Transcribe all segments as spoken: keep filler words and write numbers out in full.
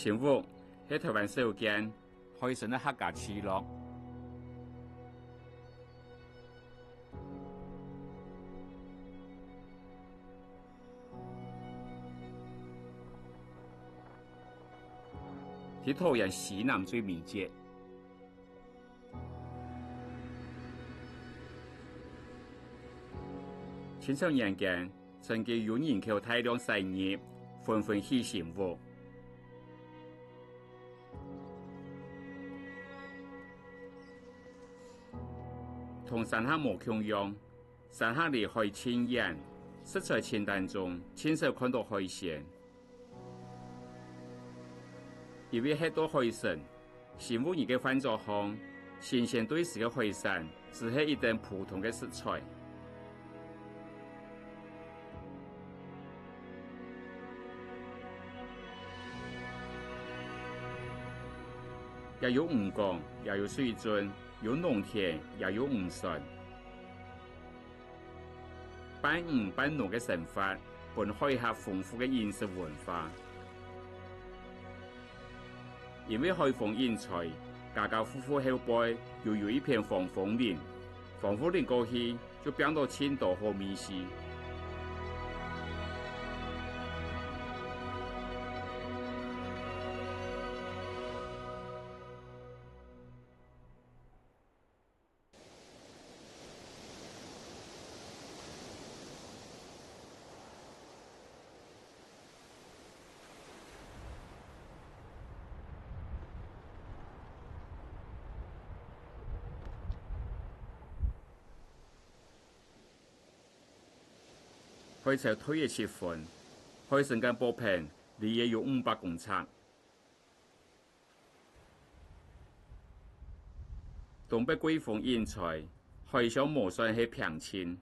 新屋係台灣少見海產个客家聚落。在桃園西南最尾節。 清朝年間，曾經有人口大量徙入，紛紛起新屋。同山下無共樣，山下離海盡遠，食材清淡中盡少看著海鮮。 因為歇到海脣，新屋仔个飯桌項，新鮮對時个海產，只係一等普通个食材。也有漁港，也有水圳，有農田，也有漁船。 半漁半農个生活，分海峽豐富个飲食文化。因為海豐引財，家家戶戶後背又有一片防風林，防風林過去就拚著盡多好味緒。 海潮退个七分，海脣間薄片離也有五百公尺。 東北季風引財，海象無算係平靜，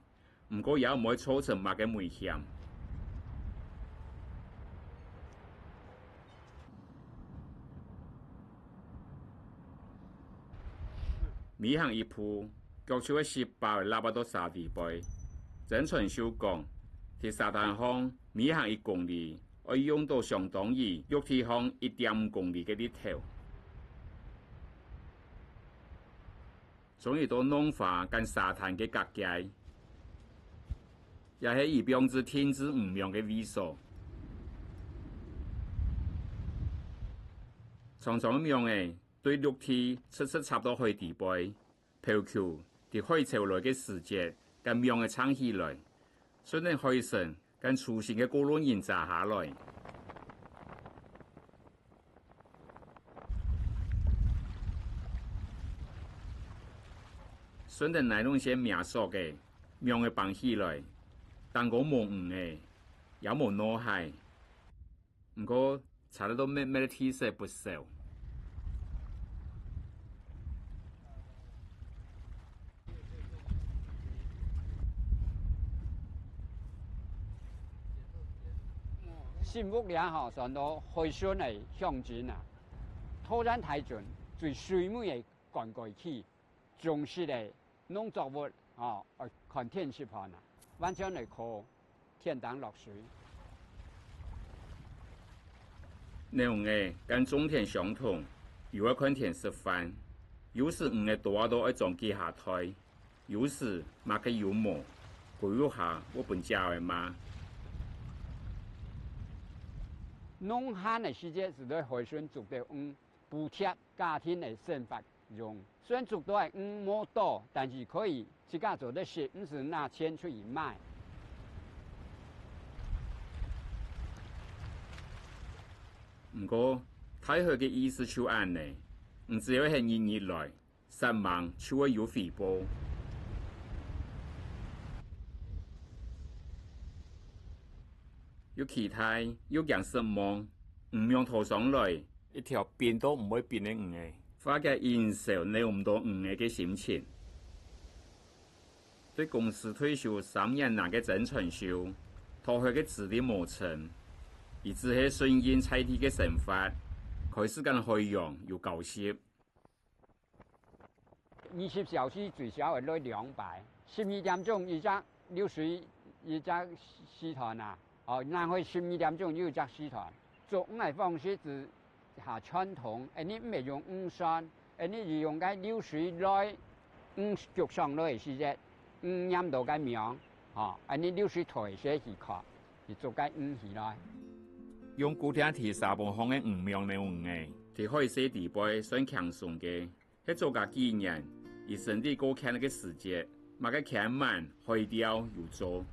毋過也毋會造成麼个危險。每行一步，腳就會濕澹个落啊到沙底背。曾傳秀講，在沙灘項每行一公里， 愛用著相當於陸地項一點五公里个力頭。終於到浪花跟沙灘个交界，也係佢放置停止魚網个位所。長長个網仔對陸地直直插到海底背，漂球在海潮來个時節，將網仔撐起來，順等海脣 將粗心个過路人遮下來。順等nylon線命索个網仔挷起來，頂高無魚仔，也無鬧海。毋過， 查得到乜乜个地勢不少。新屋這吼，算到海脣个鄉鎮啊，桃園大圳最水尾个灌溉區，種植个 農作物，吼，愛看天時份啊，完全愛靠天頂落水。鳥仔跟種田相同，又愛看天食飯，有時魚仔多啊到愛裝幾下袋，有時麼个又無，過一下會分鳥仔罵。農閒个時節，就在海脣捉兜魚，補貼家庭个生活 用。雖然捉到个魚無多，但是可以自家做得食，毋使拿錢出去買。毋過，大海个意思就恁呢，毋只會係日日來，煞猛就會有回報。又期待，又驚失望，魚網拖上來， 一條冰都毋會冰个魚仔，化解忍受撈毋到魚仔个心情。對公司退休三年零个曾傳秀，討海个資歷無深，佢只係順應在地个生活，開始跟海洋有交集。 二十小時最少會來兩擺，十二點鐘一隻，六水一隻時段啊，哦，然後十二點鐘又一隻時段，捉魚个方式係較傳統，恁呢毋係用魚蒜，恁呢係用該流水來，魚逐上來个時節，魚黏到該網，吼，恁呢流水退个時節去剋，去捉該魚起來。用固定在沙埔項个魚網撈魚仔，在海水底背算輕鬆个。 係做甲幾年，佢身體過輕个時節，麼个牽鰻、海釣有做。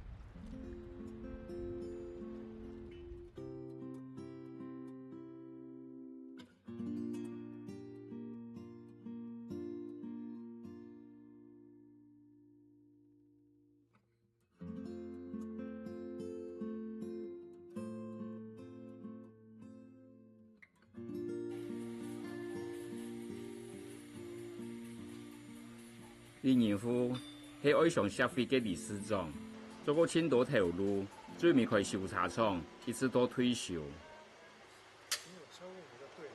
李仁富係外商協會个理事長，做過盡多頭路，最尾開修車廠，一直到退休。你有車禍就對了。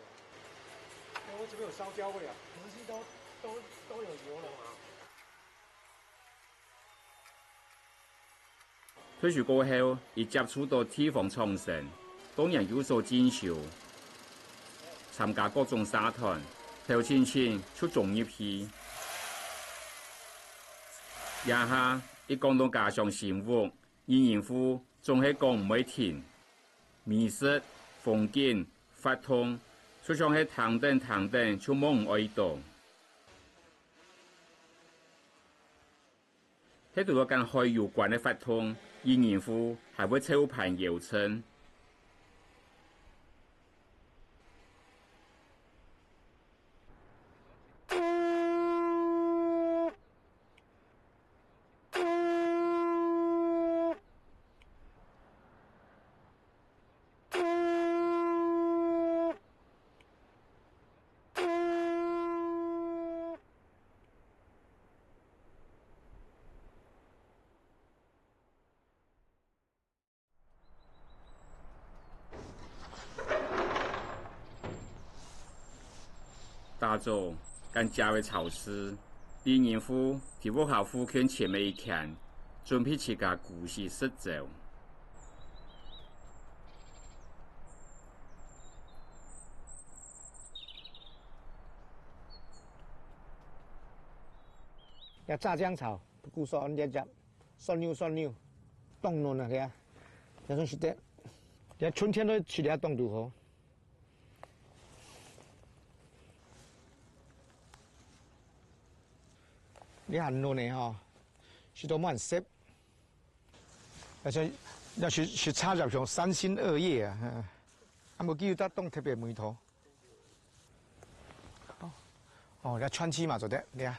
哎，我這邊有燒焦味啊。可是都都都有油了嘛。 退休過後，佢接觸到地方創生，當然有所進修，參加各種社團，頭前前就衝入去。這下，一講到家鄉新屋，李仁富總係講毋會停。美食、風景、活動，就像係聽等聽等就無毋愛到。 係堵到跟海有關个活動，李仁富還會照辦邀請。 打早，跟朝个超市，李仁富在屋下附近尋了一間，準備自家古時食朝。 這炸薑草，不顧說，這這蒜蓉蒜蓉，當嫩啊，這，這算食得。這春天都食這當堵好。這還嫩呢吼，食到滿色。而且，這係，係插入像三心二葉啊，嗯。啊，無記得當特別味道。 哦，哦，這川七嘛做得，你看，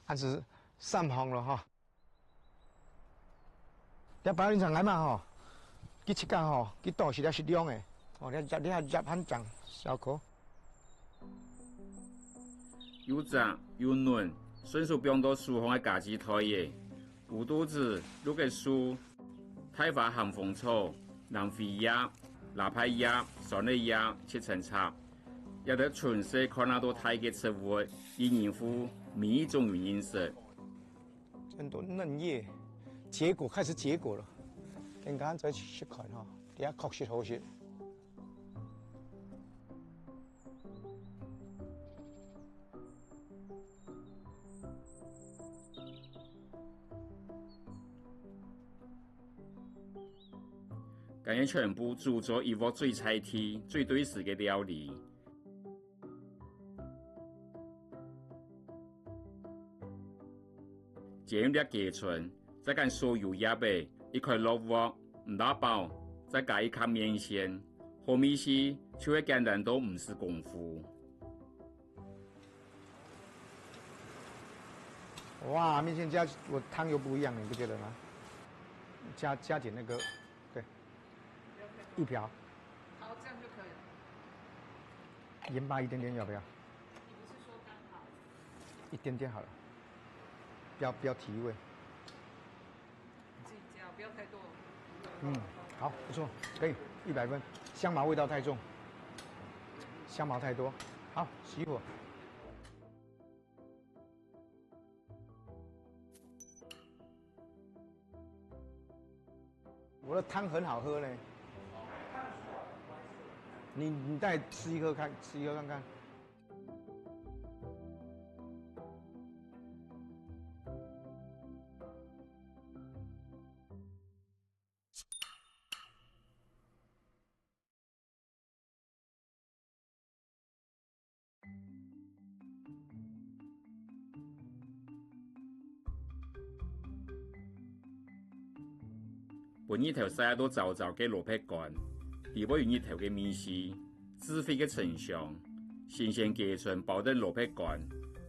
恁樣三項了哈。這白雲長來嘛吼，佢自家吼，佢多時咧食量誒。哦，你看，你看，這還長，小可。有汁有嫩，順手放到手項个家己袋仔，烏肚子、綠个素、 大花咸豐草、南非葉、喇叭葉、酸梨葉切成插，這兜從細看啊到大个植物，李仁富每一種有認識。很多嫩葉，結果，開始結果了，等下再去看哈，等下確實好食。 該全部煮做一鑊最在地、最對時个料理。 煎一粒雞春，再跟所有葉仔一塊落鑊，毋打包，再加一卡麵線，好味緒就會簡單到毋使功夫。哇，麵線加我湯又不一樣，你不覺得嗎？加加點那個，對，一瓢。好，這樣就可以了。鹽巴一點點要不要？你不是說剛好？ 一點點好了，不要不要提味。自己加，不要太多。嗯，好，不錯，可以，一百分。香茅味道太重，香茅太多。好，熄火。 我的湯很好喝呢。你你再吃一颗看，吃一颗看看。分日頭曬到燥燥个蘿蔔乾，裡背有日頭个味緒，滋味个清香，新鮮雞春包等蘿蔔乾，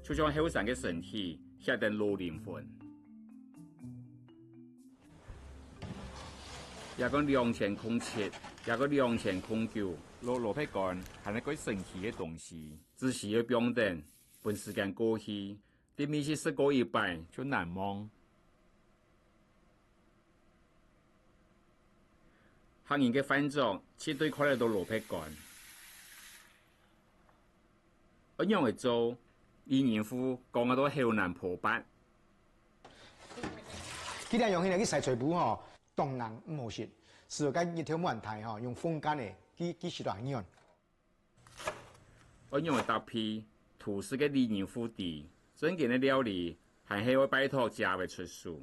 就像後生个身體，歇等老靈魂。 這个兩千空七，這个兩千空九，蘿，蘿蔔乾還係蓋神奇个東西，只需要放等，分時間過去，在味緒食過一擺就難忘。客人个飯桌，絕對看得到蘿蔔乾。仰般做，李仁富講到口難啵舌。 佢這樣去洗菜脯吼，當難毋好食，所以該日頭滿大吼，用風乾个，佢，佢食到還軟。仰般搭配，廚師个李仁富知，正經个料理，還係愛拜託姐仔出手。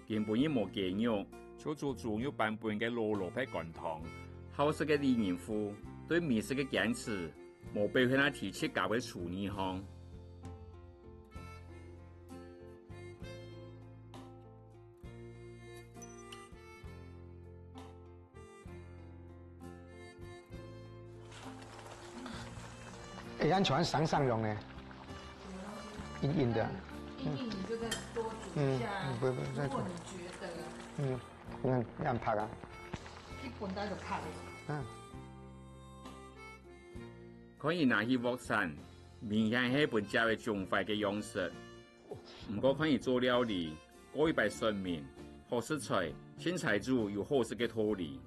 今晡日無雞肉，就煮豬肉版本个老蘿蔔乾湯。好食个李仁富，對美食个堅持，無表現在自家个廚藝項。 哎，恁全生生用呢，硬硬的。硬硬你就再多煮一下，嗯，不，不，再煮。如果你觉得，嗯，你看，你看拍啊。一本來就拍的。嗯。看佢拿起鑊鏟，明顯係分雞仔煮壞个樣式。毋過看佢做料理，過一擺說明，好食材，先採取有好食个道理。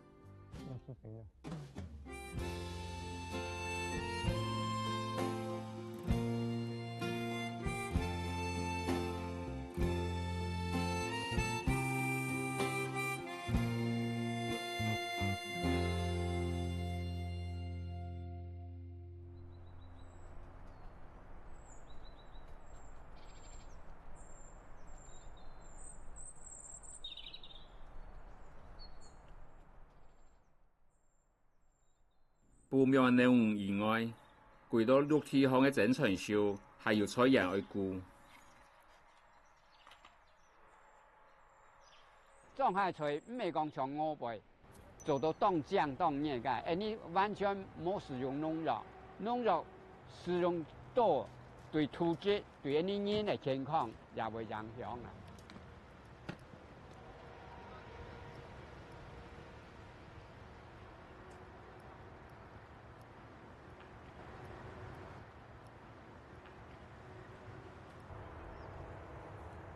布苗農以外，歸到陸地項个曾傳秀還有菜園愛顧。種下个菜毋係講像外背做到當靚當艷个，𠊎俚完全無使用農藥，農藥使用多對土質、對𠊎俚人个健康也會影響啊。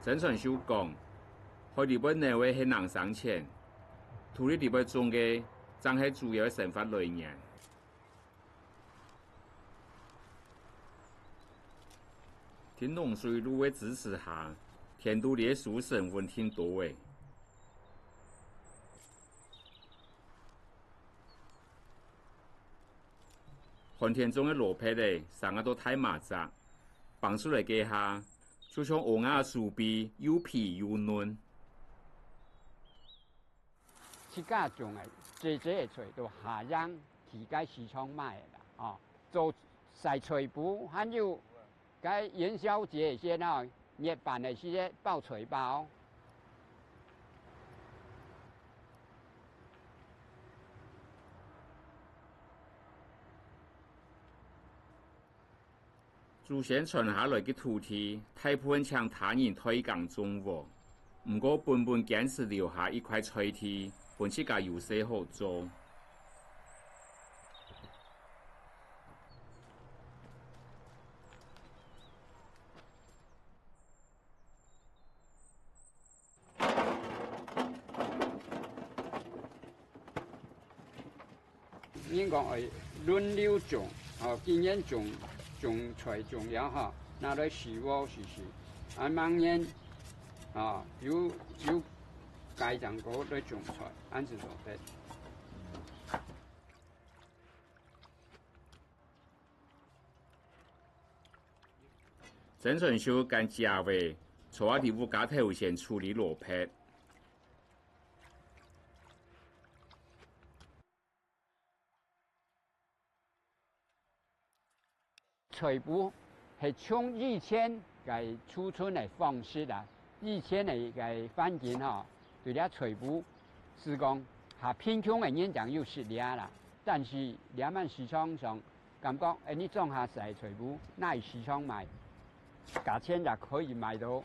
曾傳秀講，海裡背撈个係零星錢，土地裡背種个正係主要个生活來源。 在農水路个支持下，田肚裡个收成穩定多咧。寒天種个蘿蔔仔生啊到大嫲隻，放出來該下，就像嬰仔手臂又肥又嫩。 自家種个，這，這个菜到下營去該市場賣个啦，哦，做曬菜脯，還有該元宵節先哦，月半个時節包菜包。 祖先傳下來个土地，大部分請他人代耕種喔。毋過本本堅持留下一塊菜地，分自家有事好做。 人講愛輪流種，吼，今年種，種菜種了吼，拿來試禾試試，啊，明年，吼，又，又改正過來種菜，恁樣做得。 曾傳壽跟姐仔坐啊在屋下頭前處理蘿蔔。菜脯係從以前个儲存个方式啊，以前个，个環境吼，對這菜脯係講較貧窮个人正有食這啦。但是這滿市場上 感覺，哎，你種下細菜脯，拿去市場賣，價錢也可以賣到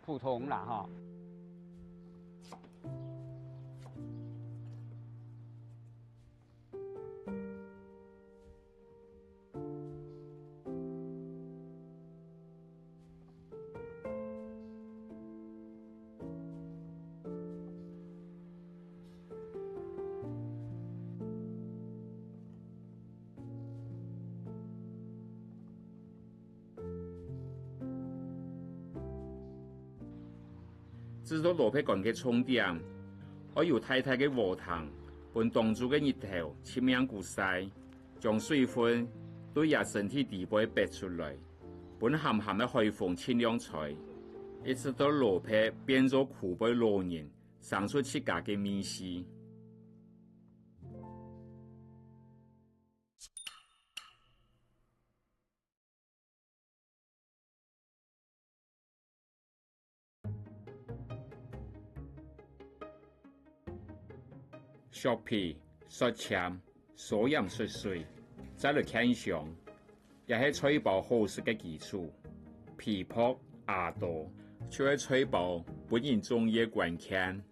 普通啦，吼。 製作蘿蔔乾个重點，愛有大大个禾埕，分當晝个日頭盡猛牯曬，將水分對這身體底背逼出來，分鹹鹹个海風盡量吹，一直到蘿蔔變做牯背老人，生出自家个味緒。 削皮、削籤、挲鹽出水，再來牽香，這係菜包好食个基礎。皮薄、芽多，就係菜包分人中意个關鍵。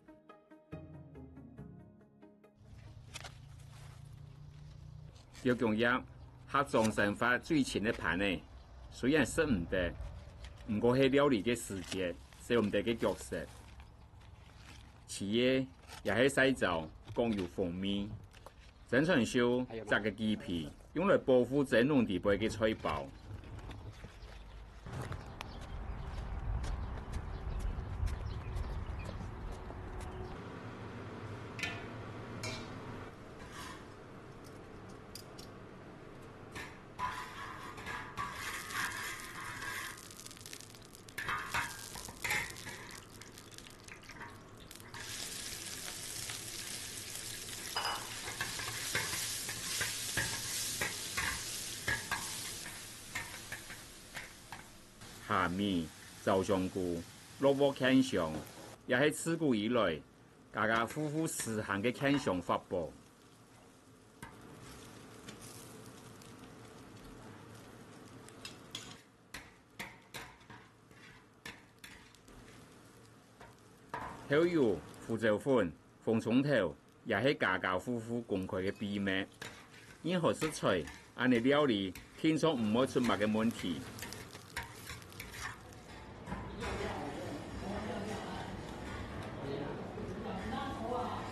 吊薑葉係客庄生活最親个伴仔，雖然食毋得，毋過係料理个時節少毋得个角色。柿仔也係曬燥，各有風味。曾傳壽摘个橘皮，用來保護蒸籠底背个菜包。 蝦米、燥香菇、落鑊牽香，也係自古以來家家戶戶時行个牽香法寶。 豆油、胡椒粉、紅蔥頭，也係家家戶戶公開个秘密。任何食材，恁仔料理，定著毋會出麼个問題。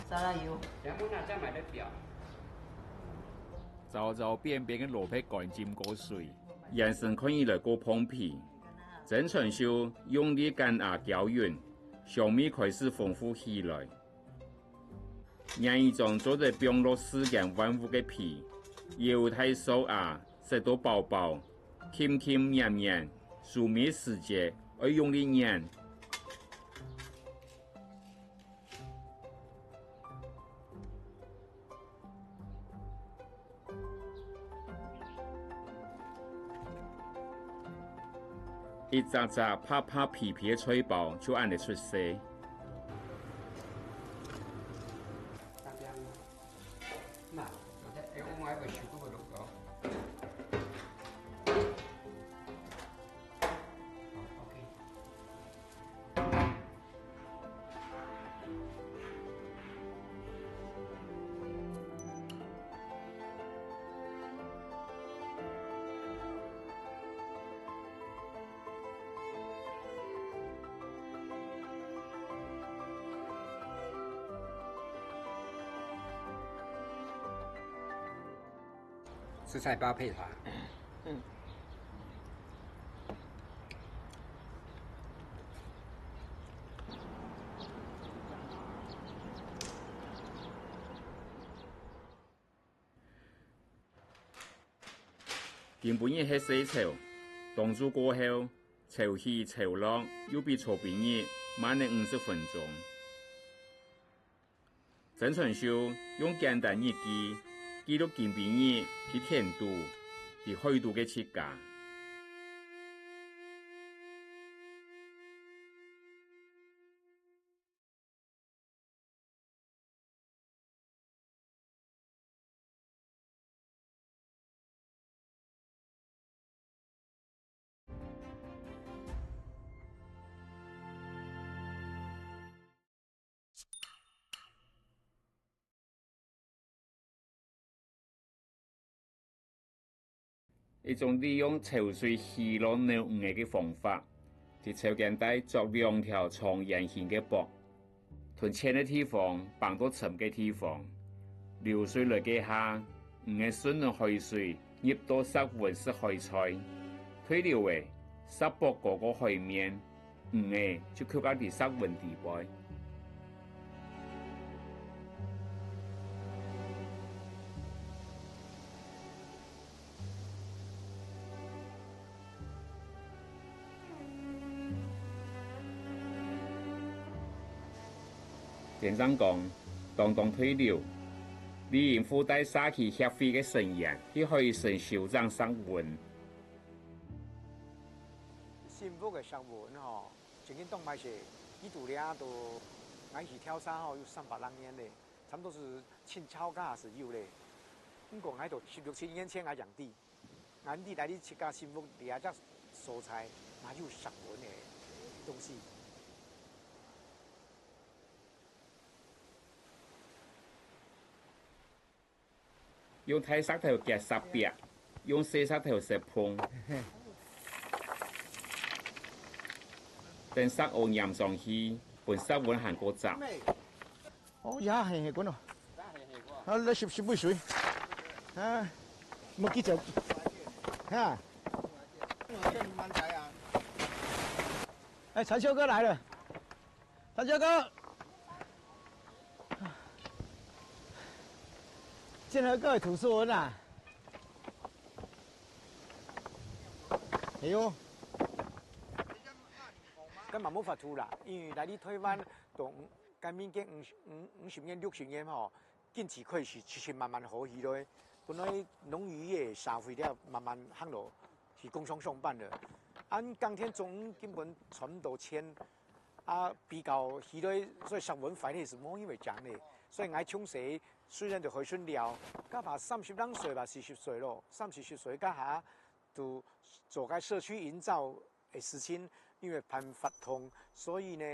沙拉油。全部拿下來表。燥燥扁扁个蘿蔔乾浸過水， 圓身看起來過膨皮。曾傳壽用力緊壓攪勻，香味開始豐富起來。這一張做得放落世間萬物个皮，油大掃牙，塞到飽飽，沁沁綿綿，收尾時節愛用力捻。 一隻隻白白皮皮个菜包就恁仔出世。吃菜搭配茶。今晡日係細潮，當晝過後，潮起潮落又比昨晡日慢了五十分鐘。 曾傳壽用簡單日記記錄今晡日去田肚、去海肚个自家。 一種利用潮水起落撈魚仔个方法，在潮間帶鑿兩條長圓形个駁，同淺个地方挷到深个地方，流水來个下，魚仔順等海水入到石塭食海菜，退流仔，石駁高過海面， 魚仔就囥啊在石塭底背。先生講，當當退流，理應附帶社區協會个成員去海脣修整石塭。 新屋个石塭吼，正經當歹勢，佢肚這都，𠊎去調查吼，有三百零年咧，差毋多係清朝該下就有咧。毋過𠊎都十六七年前𠊎正知，𠊎毋知來你自家新屋這隻所在，哪有石塭个東西。 用大石頭結石壁，用細石頭塞縫，等石塭黏上去，分石塭還過紮。哦，這下係係滾哦。啊，來食，食杯水。啊，莫急著。哈。哎，傳壽哥來了。 大家好，建和哥个圖書館啊。哎喲，該嘛無法度啦，因為來你台灣都該民國五十、五、五十年、六十年吼， 經濟開始直直慢慢好起來。本來農漁个社會了慢慢行路，去工廠上班了。恁耕田種根本賺毋到錢，啊，比較起來，所以石塭壞咧係無因為講咧。所以𠊎從細雖然在海脣尞，該下三十零歲吧，四十歲咯，三四十歲該下，就做該社區營造个事情，因為辦活動，所以呢，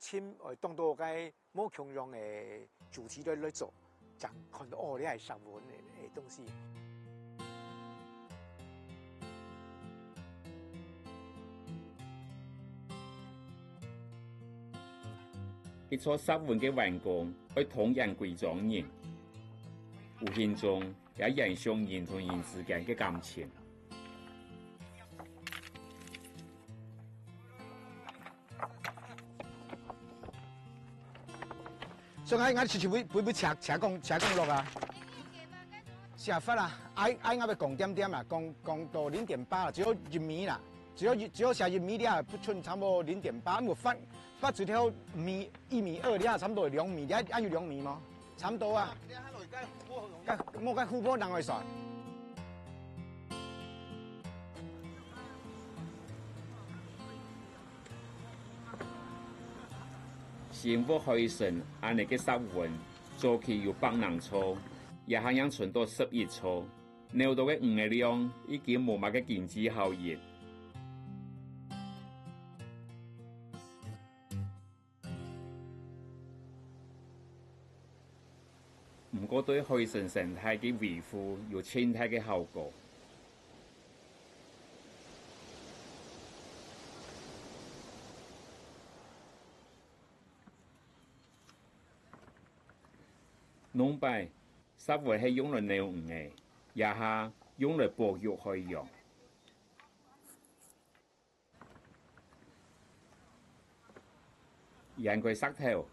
尋，呃，當多个無共樣个主題來，來做，正看到，哦，這係石塭个，个東西。一座石塭个完工，愛動員歸莊人，無形中也延續人同人之間个感情。 所以𠊎，𠊎直直會，會，會斜，斜講，斜講落啊。寫法啊，I，I𠊎愛講點點啦，講，講到零點八啦，只有一米啦，只有一，只有寫一米了，不準差不多零點八，無法，發出條米，一米二了，差不多兩米，了，還有兩米嗎？ 差毋多啊。該，無該湖泊人會算。新屋海脣恁呢个石塭，早期有百零座，這下正存到十一座，撈到个魚仔量已經無麼个經濟效益。 毋過對海脣生態个維護有盡大个效果。往擺，石塭係用來撈魚仔，這下用來保育海洋。掀開石頭，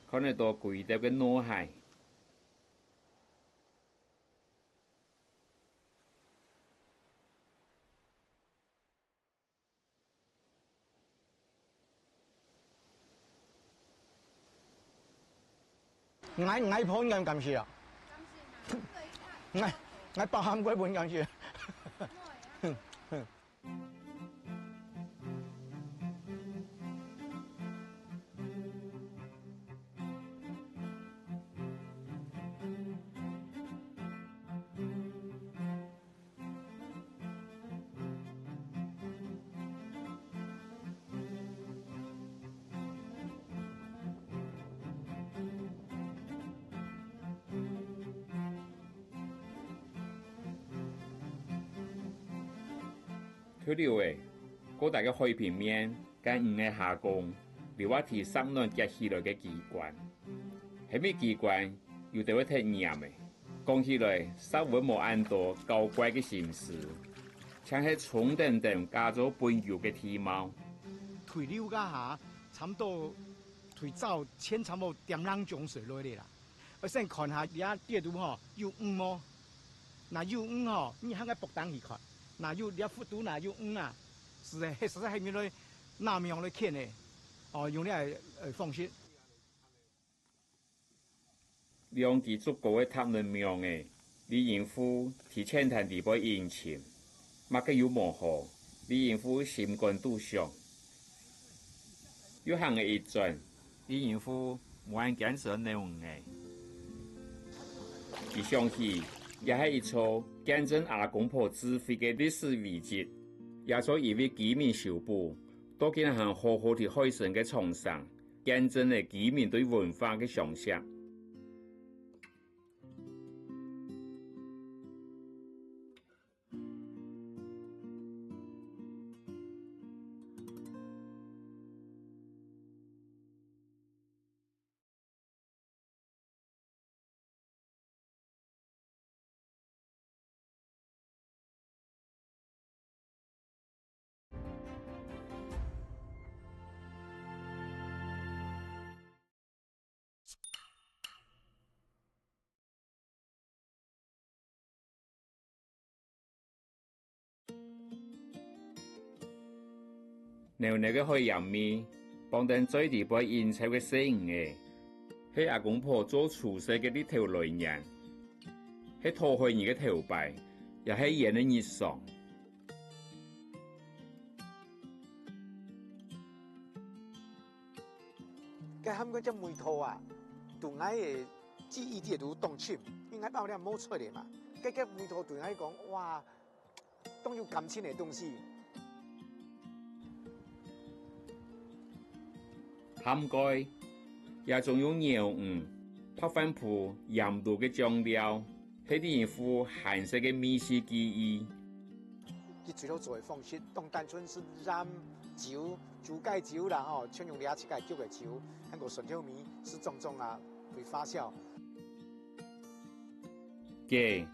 看得到歸兜个腦海。 𠊎，𠊎朋友感謝啊。𠊎，𠊎包含歸本感謝。 頭溜仔，過大个海平面，該魚仔下降，溜啊在石卵結起來个機關。係麼機關，有兜會忒黏仔。講起來，煞會無恁多搞怪个心思，淨係充等等加做分油个地貌。退溜該下，差毋多退走千差毋多點零鐘水落去啦。 愛先看下這底肚吼有魚無？若有魚吼，你還愛駁頂去看。若有這窟肚若有魚啊，係个，係實在係用來拿網來牽个，哦，用這个，呃，方式。兩支竹篙仔搭等網仔，李英富在淺潭底背引尋。 麼个又無好，李英富心肝肚想。又行了一轉，李英富無恁堅持愛撈魚仔。佢想起，這係一座見證阿公婆智慧个歷史遺跡，也做一位居民修補，到今還好好在海生个廠商，見證了居民對文化个相惜。 暖暖个海洋味，傍等嘴裡背引潮个細魚仔，係阿公婆做廚師个日頭來源，係討海魚个頭擺，也係𠊎个日常。 該鹹粿个味道啊，對𠊎个記憶裡肚當深，因為𠊎包了無出來嘛。該个味道對𠊎講，哇，當有感情个東西。鹹粿，也種用鰇魚、白飯脯、鹽滷个醬料，係李英富還細个味緒記憶。 佢最後做个方式，當單純係鹽、酒、煮个酒啦吼，全用這自家竹个酒，還過蒜頭米，係種種啊，會發酵。粿，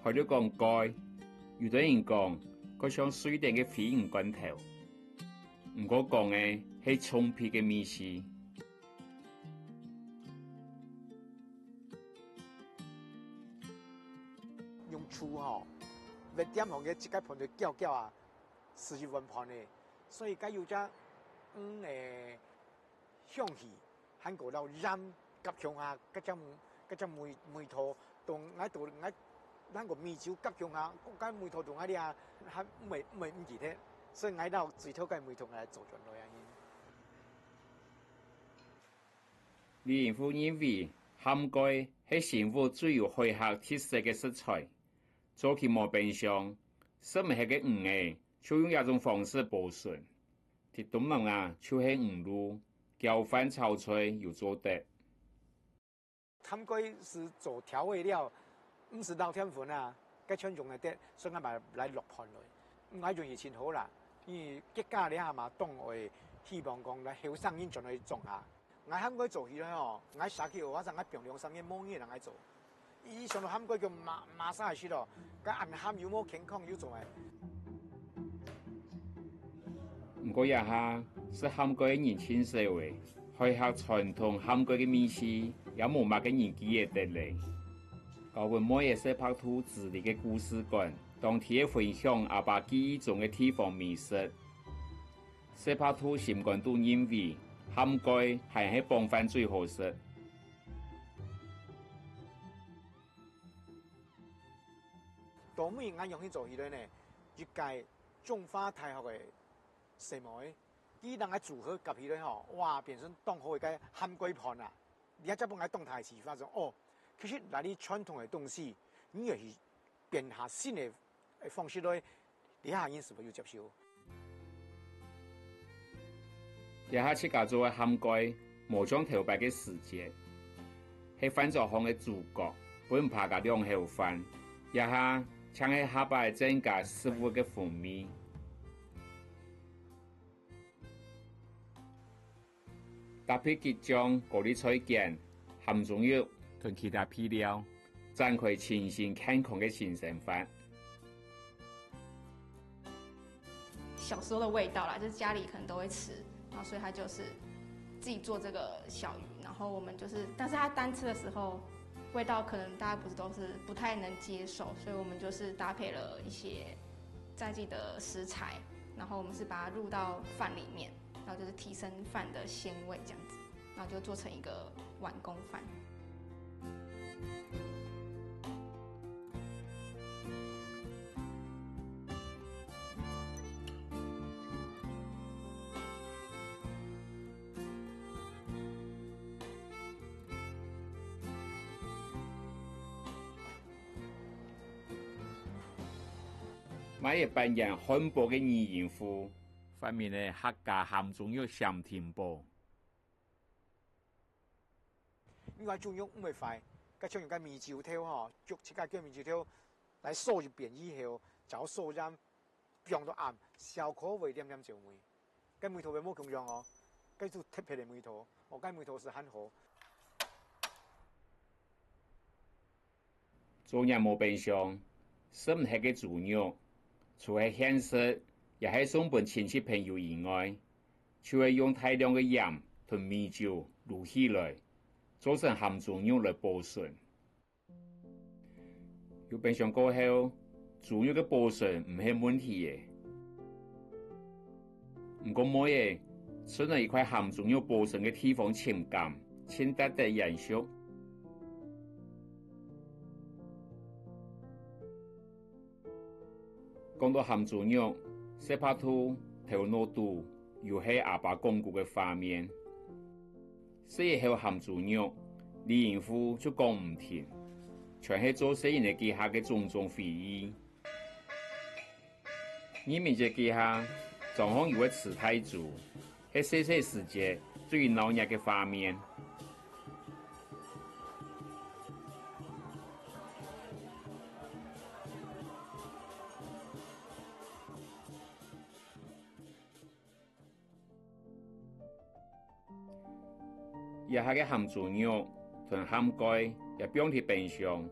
或者講粿，有兜人講，較像瑞典个鯡魚罐頭。毋過講个係衝鼻个味緒。 用醋吼，會點紅个自家盤就攪攪啊，係一碗盤个，所以該有隻，嗯，誒，香氣，還過摎鹽夾共下，該隻，該隻味，味道，同𠊎，同𠊎，還過米酒夾共下，該味道同𠊎這下，還毋會，毋會毋記得，所以𠊎摎最後个味道來做轉來啊。 李英富認為，鹹粿係生活最有海客特色个食材。早期無冰箱，食毋忒个魚仔，就用這種方式保存。在東南亞就係魚露，攪飯炒菜又做得。 淡粿係做調味料，毋係摎澱粉啊，該全用得，所以𠊎嘛來落盤來。𠊎運氣真好啦，因為結果這下嘛，當會希望講來後生人轉來種下。𠊎鹹粿做起來哦，𠊎社區學生𠊎放兩三年無人來做，佢想到鹹粿就馬，馬上來食咯，該恁鹹又無健康又做咩？毋過這下食鹹粿个人盡少咧，開學傳統鹹粿个味緒也無麼个人記得咧。教分妹仔細白兔子裡个故事館，當地个分享阿爸記憶中个地方美食。細白兔心肝肚認為，鹹粿還係傍飯最好食。 到尾𠊎仰形做起來呢？一個中華大學个細妹，佢兩個組合合起來吼，哇，變成當好一個鹹粿伴啊！這隻分𠊎當大啟發，說哦，其實來你傳統个東西，你也是變下新个方式來，這下人是否有接受？ 這下自家做个鹹粿，無像頭擺个時節，係飯桌項个主角，分扒加兩口飯。這下淨係下擺增加食物个風味。搭配桔醬、高麗菜卷、鹹豬肉同其他配料，展開清新健康个新生活。 小時候的味道啦，就是家裡可能都會吃，然後所以他就是自己做這個小魚，然後我們就是，但是他單吃的時候，味道可能大家不是都是不太能接受，所以我們就是搭配了一些在地的食材，然後我們是把它入到飯裡面，然後就是提升飯的鮮味這樣子。 然後就做成一個碗公飯。買一百元漢堡个二人份，發明个客家鹹豬肉閃電包。 因為豬肉毋會壞，該像用該米酒頭吼，逐自家个米酒頭來鎖一遍以後，再鎖鹽，放到暗，燒烤會黏黏焦味。該味道會無共樣哦，該就特別个味道，哦，該味道係還好。 做若無冰箱，食毋忒个豬肉，除忒現食，也係送分親戚朋友以外，就會用大量个鹽同米酒滷起來，做成鹹豬肉來保存。有冰箱過後，豬肉个保存毋係問題咧。 毋過妹仔，伸來一塊鹹豬肉保存个地方尋柑，盡值得延續。講到鹹豬肉，細白兔頭腦肚又係阿爸講古个畫面。食一口鹹豬肉，李仁富就講毋停，全係做細人仔記下个種種回憶。 義民街記下，庄項有个池大豬，係細細時節最鬧熱个畫面。 這下个鹹豬肉同鹹粿也放在冰箱，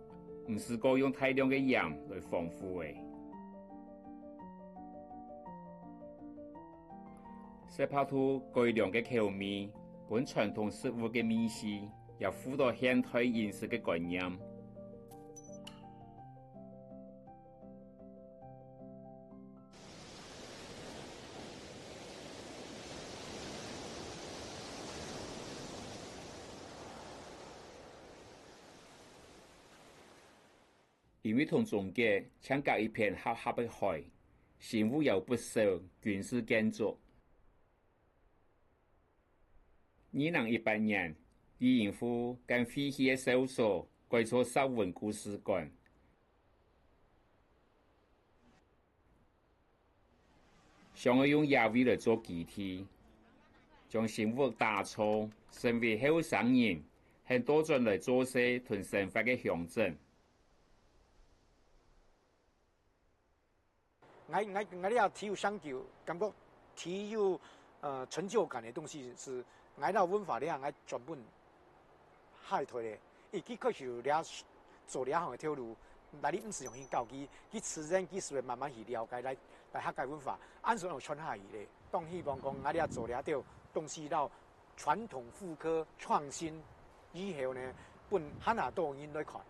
毋使過用大量个鹽來防腐咧。細白兔改良个口味，分傳統食物个味緒也附到現代飲食个觀念。 因為同中國淨隔一片狹狹个海，新屋有不少軍事建築。二零一八年，李仁富將廢棄个哨所改做石文故事館。 想愛用這位來做基地，將新屋打造成為後生人肯倒轉來做事同生活个鄉鎮。 𠊎𠊎𠊎這个最有成就，感覺最有呃成就感个東西係𠊎這文化這𠊎專門下一代个，佢佢確實有這做這項个頭路，來你毋使用去教佢，佢自然佢就會慢慢去了解，來，來客家文化，恁樣有傳下去咧。當希望講，𠊎這做這兜東西，摎傳統復刻創新以後呢，分還較多人來看。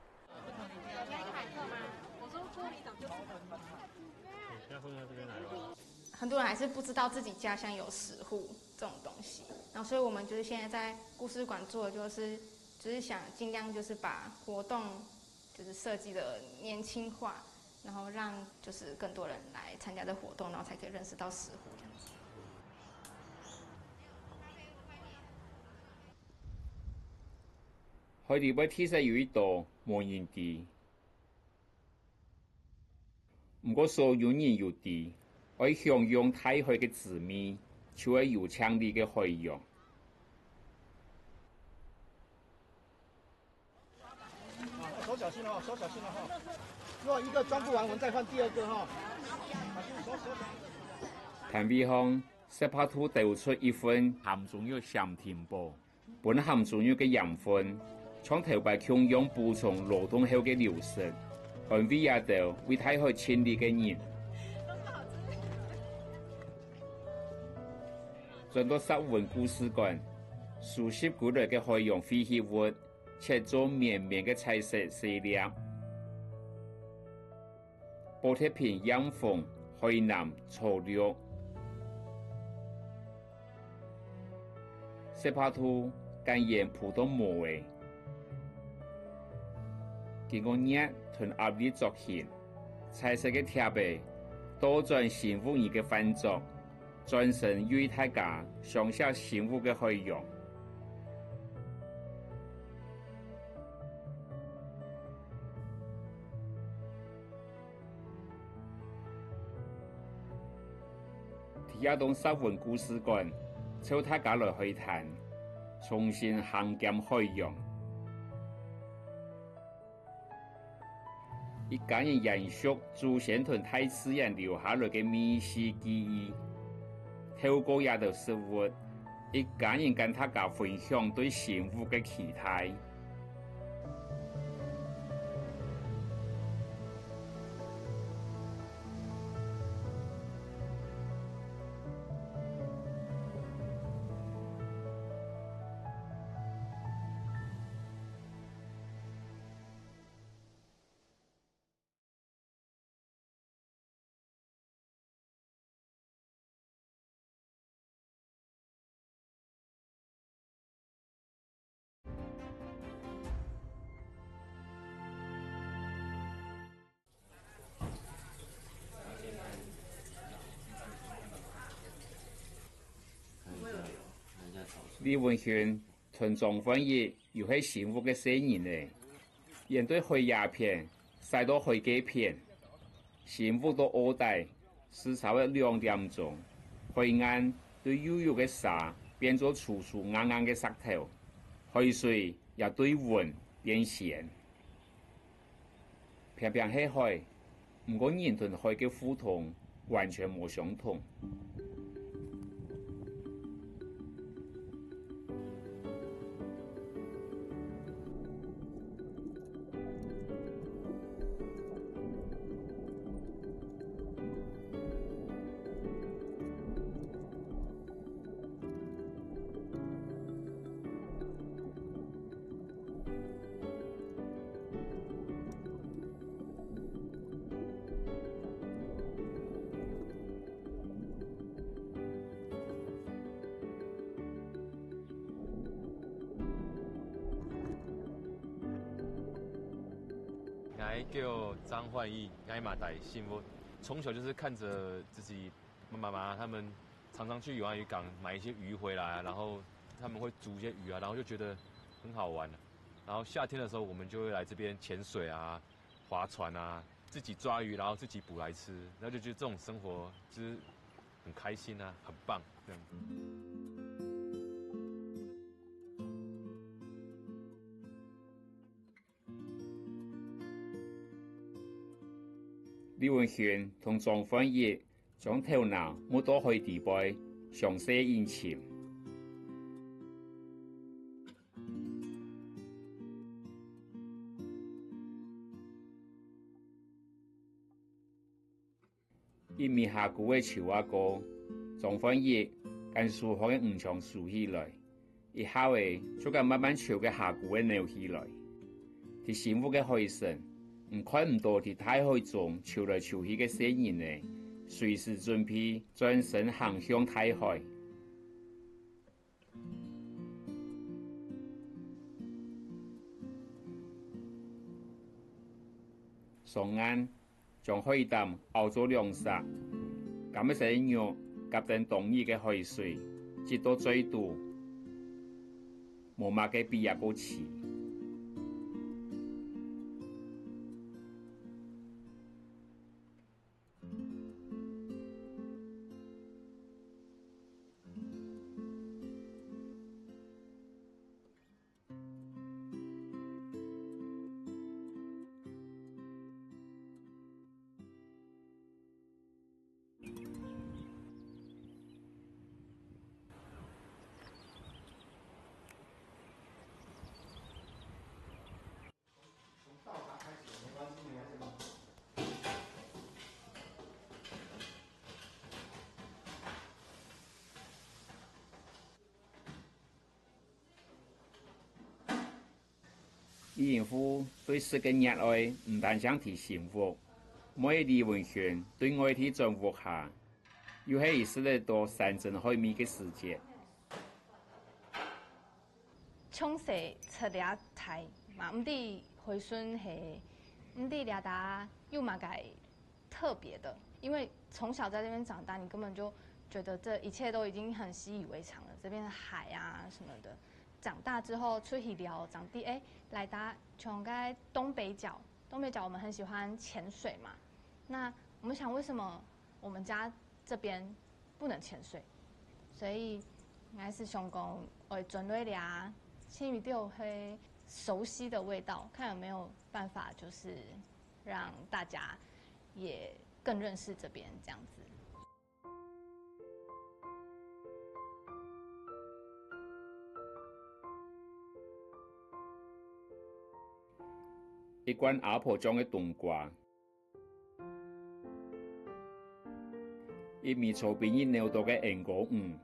很多人還是不知道自己家鄉有石斛這種東西，然後所以我們就是現在在故事館做的就是就是想盡量就是把活動就是設計的年輕化，然後讓就是更多人來參加這活動，然後才可以認識到石斛這樣子。海裡背其實有一道無人知，毋過所有人有知，愛享用大海个滋味，就愛有淨俐个海洋。手小心哦，手小心哦哈！如果一个装不完，我们再换第二个哈。小心，手手小心。攤位項，石白兔兜出一份鹹豬肉鹹甜粄。 分鹹豬肉个養分，像頭擺共樣補充勞動後个流失，安慰這兜為大海盡力个人。轉到石汶故事館，收集歸來个海洋廢棄物，切做綿綿个彩色細粒。 寶特瓶、鹽封、海南草綠。石白兔甘願浮到無仔。經過熱同壓力作形，彩色个貼仔倒轉新屋人个飯桌。 轉身又係大家想惜新屋个海洋。第二棟石汶故事館，邀大家來海灘，重新行兼海洋。 一家人延續祖先同大自然留下來个美食記憶。透過這兜食物，一家人跟大家分享對新屋个期待。 李文勳同莊煥一又係新屋个細人仔，遠對海這片，徙到海該片。新屋到澳大，駛車仔兩點鐘，海岸對幼幼个沙變做粗粗硬硬个石頭，海水也對溫變鮮。 平平係海，毋過人同海个互動完全無相同。 𠊎叫張煥一，𠊎嘛在新屋。從小就是看著自己爸爸媽媽他們常常去永安漁港買一些魚回來啊，然後他們會煮一些魚啊，然後就覺得很好玩。然後夏天的時候，我們就會來這邊潛水啊、划船啊，自己抓魚，然後自己捕來吃，然後就覺得這種生活就是很開心啊，很棒這樣。 李文勳同莊煥一將頭那目到海底背，詳細引尋。一味下跍个秋阿哥，張煥益敢收好个魚槍收起來，一下仔就敢慢慢泅个下跍仔扭起來。在新屋个海脣，你看毋到在大海中泅來泅去个細人仔，隨時準備轉身行向大海。 上岸，將海膽拗做兩析，摻一息肉，敆等當日个海水，擠到嘴肚，無麼个比這過鮮。 从倒茶开始，没关系，没关系。李仁富對食个熱愛，毋單淨在新屋，每一里文圈對外地轉屋下，又係佢食得到山珍海味个時節。 從細出這大嘛，毋知回順係，毋知這搭有麼个特別的，因為從小在這邊長大，你根本就覺得這一切都已經很習以為常了。這邊的海啊什麼的，長大之後出去尞，長大，欸，來到像該東北角，東北角我們很喜歡潛水嘛，那我們想為什麼我們家這邊不能潛水，所以應該是想講，我轉來這，先有一個很熟悉的味道，看有沒有辦法就是讓大家也更認識這邊這樣子。 一罐阿婆種个冬瓜，一尾草坪一扭到个鵪鶉魚。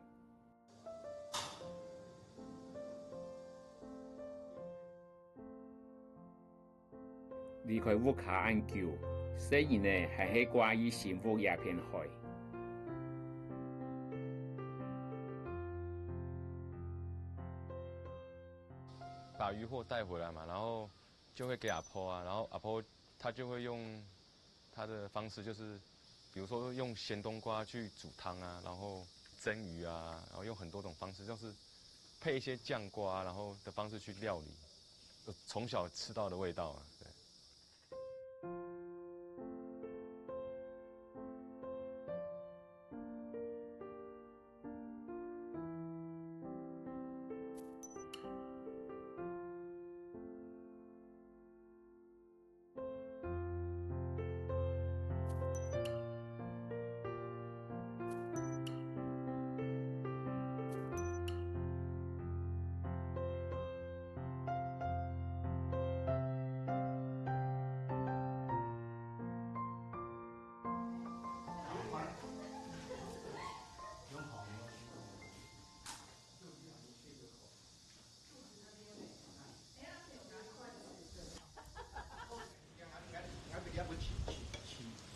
離開屋下恁久，細人仔還係掛意新屋這片海。把魚貨帶回來嘛，然後就會給阿婆啊，然後阿婆她就會用她的方式，就是比如說用鹹冬瓜去煮湯啊，然後蒸魚啊，然後用很多種方式，像是配一些醬瓜，然後的方式去料理，我從小吃到的味道啊，對。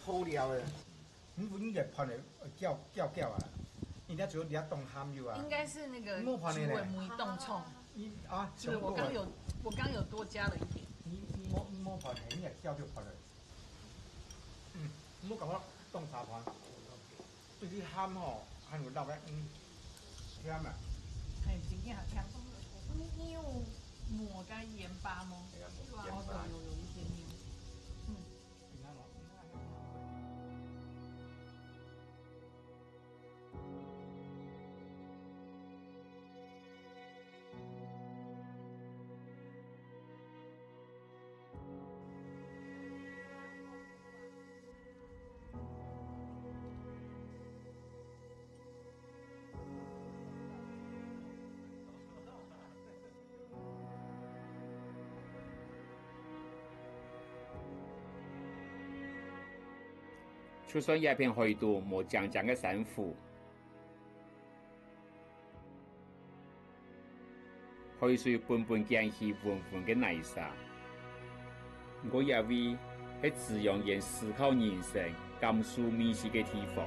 好料个，你不应该放个，呃，攪，攪攪啊，人家主要你要冻鹹油啊。应该是那个莫放的嘞。猪尾梅冻冲。你啊，是，我刚有，我刚有多加了一点。你，你莫，你莫放的，你也攪就放了。嗯，你莫搞到冻茶盘。 對佢鹹吼，還有落个，嗯，甜啊。哎，真正好香。你，你有抹該鹽巴嗎？哎呀，抹鹽巴。哦，有，有，有一點點。嗯。你看哦，你看。就算這片海肚無靚靚个珊瑚，海水本本撿起溫溫个泥沙，毋過這位係滋養人思考人生、感受美食个地方。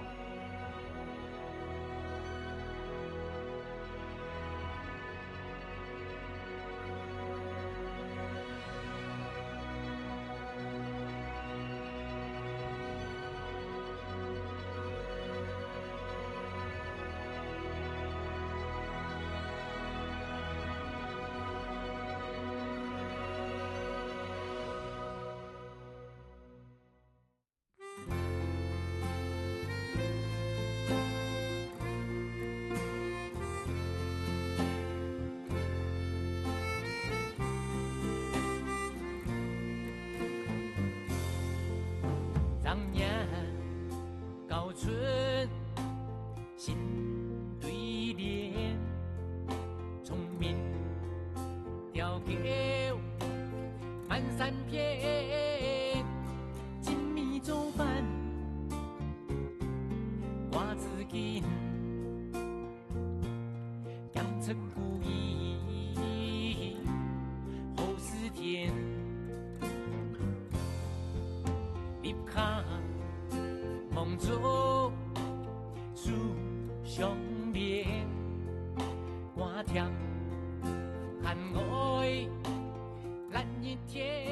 正月交春新對聯，聰明調狗滿山遍，精米做飯掛紙巾。 講出古語好似天，立下望著樹上邊，掛貼看外爛一天。